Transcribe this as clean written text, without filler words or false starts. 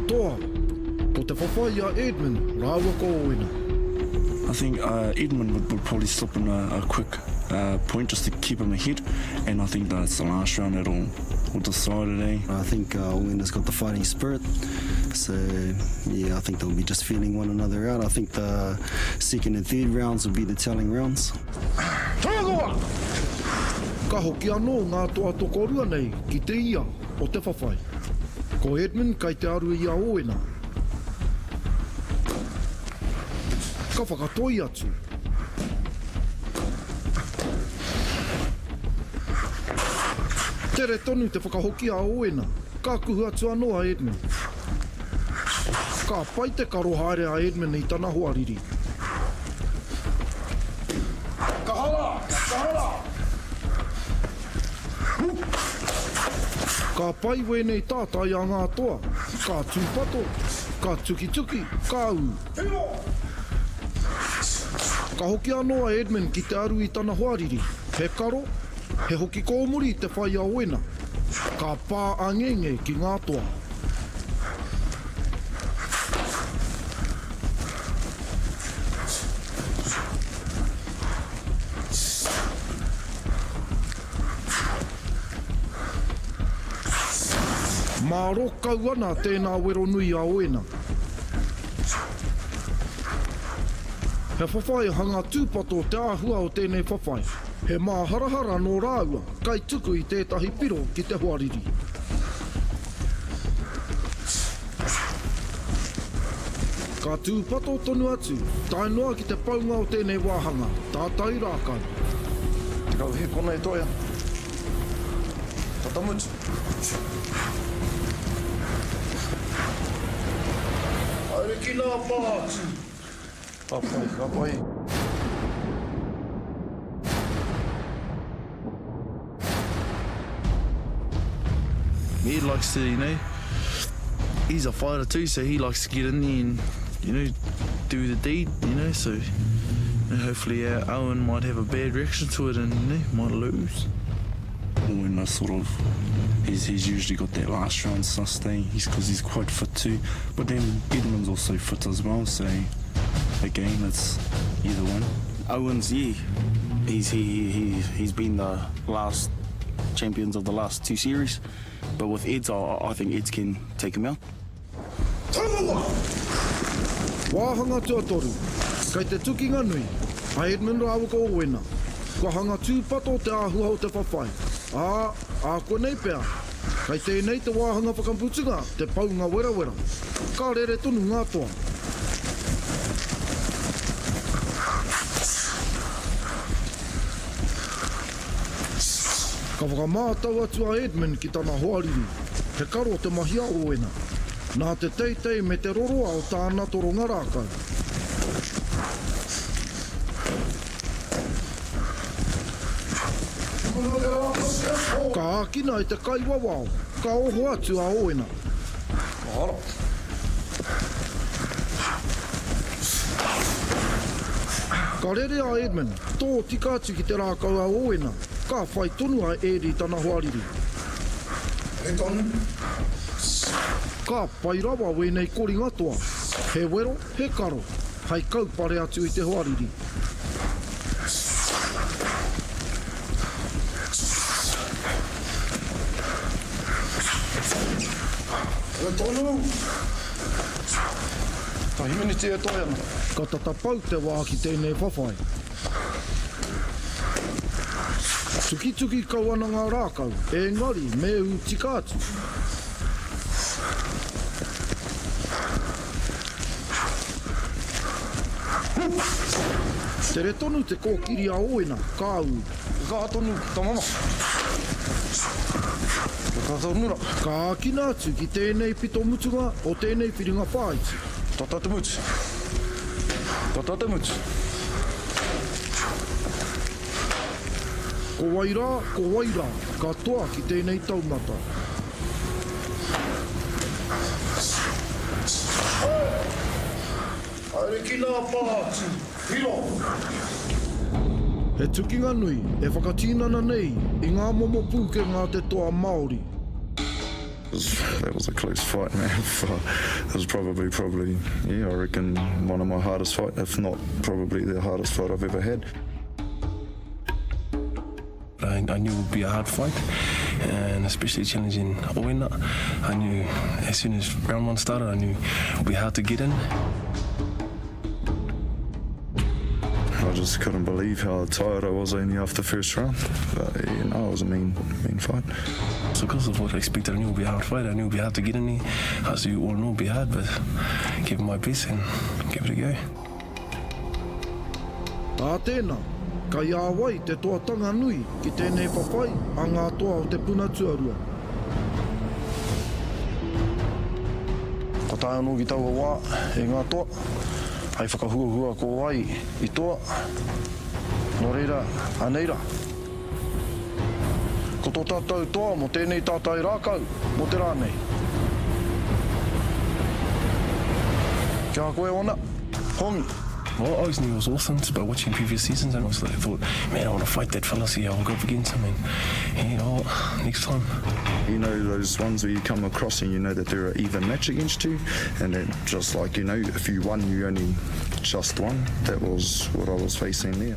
Toa, ko te whawhai a Edmund rāua ko Owena. I think uh, Edmund would, would probably slip in a, a quick uh, point just to keep him ahead, and I think that's the last round that'll will decide it, eh? I think uh, Owena's got the fighting spirit, so yeah, I think they'll be just feeling one another out. I think the second and third rounds will be the telling rounds. Tangaroa! Ka hoki anō ngā toa tokorua nei ki te ia o te whawhai. Ko Edmund kai te aru i a Owena. Ka whakatoi atu. Tere tonu te whakahoki a Owena, ka kuhu atu anō a Edmund. Ka pai te karo haere a Edmund i tana hoariri. Kaha rā! Kaha rā! Ka pai wēnei tātai a ngā toa, ka tūpato, ka tukituki, ka ū. Ka hoki anō a Edmund ki te aru i tana hoariri, he karo, he hoki kōmuri te whai a Oena. Ka pā a Ngenge ki ngā toa. Mārō kau ana tēnā wero nui a Oena. He whawhai hanga tūpato te āhua o tēnei whawhai. He māharahara nō rāua kai tuku i tētahi piro ki te hoariri. Ka tūpato tonu atu, tae noa ki te paunga o tēnei wāhanga, tātai rākau. 10 hēkona e toe ana. Tata mutu. Haere ki nā pā atu. Ka pai, ka pai. He likes to, you know, he's a fighter too, so he likes to get in there and, you know, do the deed, you know, so you know, hopefully uh, Owen might have a bad reaction to it and, you know, might lose. Owen is sort of, he's, he's usually got that last round sustain, he's because he's quite fit too, but then Edmund's also fit as well, so again, it's either one. Owens, yeah, he's, he, he, he's been the last champions of the last two series. But with Eds, I, I think Eds can take him out. Tangaroa! Wāhanga tuatoru, Kei te tukinga nui, a Edmund rāua ko Owena. Kua hanga tūpato te āhua o te whawhai, ā, ākuanei pea, kei tēnei te wāhanga whakamutunga te paunga werawera. Ka rere tonu ngā toa. Ka whakamātau atu a Edmund ki tana hoariri, he karo te mahi a Owena. Nā te teitei me te roroa o tāna toronga rākau. Ka ākina e te kaiwawao, ka oho atu a Owena. Ka rere a Edmund, tōtika atu ki te rākau a Owena, ka whai tonu a Ed i tana hoariri. Ka pai rawa wēnei koringa toa, he wero, he karo, hei kaupare atu i te hoariri. E tonu! Tahi miniti e toe ana. Ka tata pau te wā ki tēnei whawhai. Tukituki kau ana ngā rākau, engari me ū tika atu. Tere tonu te kōkiri a Owena, ka ū. Kaha tonu ta mama. Kia kaha tonu ra. Ka ākina atu ki tēnei pito mutunga o tēnei whiringa whāiti. Tata te mutu. Tata te mutu. Ko wai rā, ko wai rā, ka toa ki tēnei taumata. Haere ki nā pā atu, Hiro! He tukinga nui e whakatinana nei i ngā momo pūkenga a te toa Māori. That was a close fight, man. It was probably, probably, yeah, I reckon one of my hardest fight, if not probably the hardest fight I've ever had. I, I knew it would be a hard fight, and especially challenging Owena. I knew as soon as round one started, I knew it would be hard to get in. I just couldn't believe how tired I was only after the first round. But you know, it was a mean, mean fight. So because of what I expected, I knew it would be a hard fight. I knew it would be hard to get in there. As you all know, it would be hard, but give it my best and give it a go. Tā tēnā, kai a wai te toatanga nui ki tēnei whawhai a ngā toa o te puna tuarua. Kua tae anō ki taua wā e ngā toa, hei whakahuahua ko wai i toa, nō reira, anei rā. Ko tō tātou toa mō tēnei tātai rākau mō te rā nei. Ki a koe ona, Hongi. Well, I always knew he was awesome just by watching previous seasons and I was like, thought, man, I want to fight that fella, see how I'll go up against him and, you know, next time. You know those ones where you come across and you know that they're an even match against you and then just like, you know, if you won, you only just won. That was what I was facing there.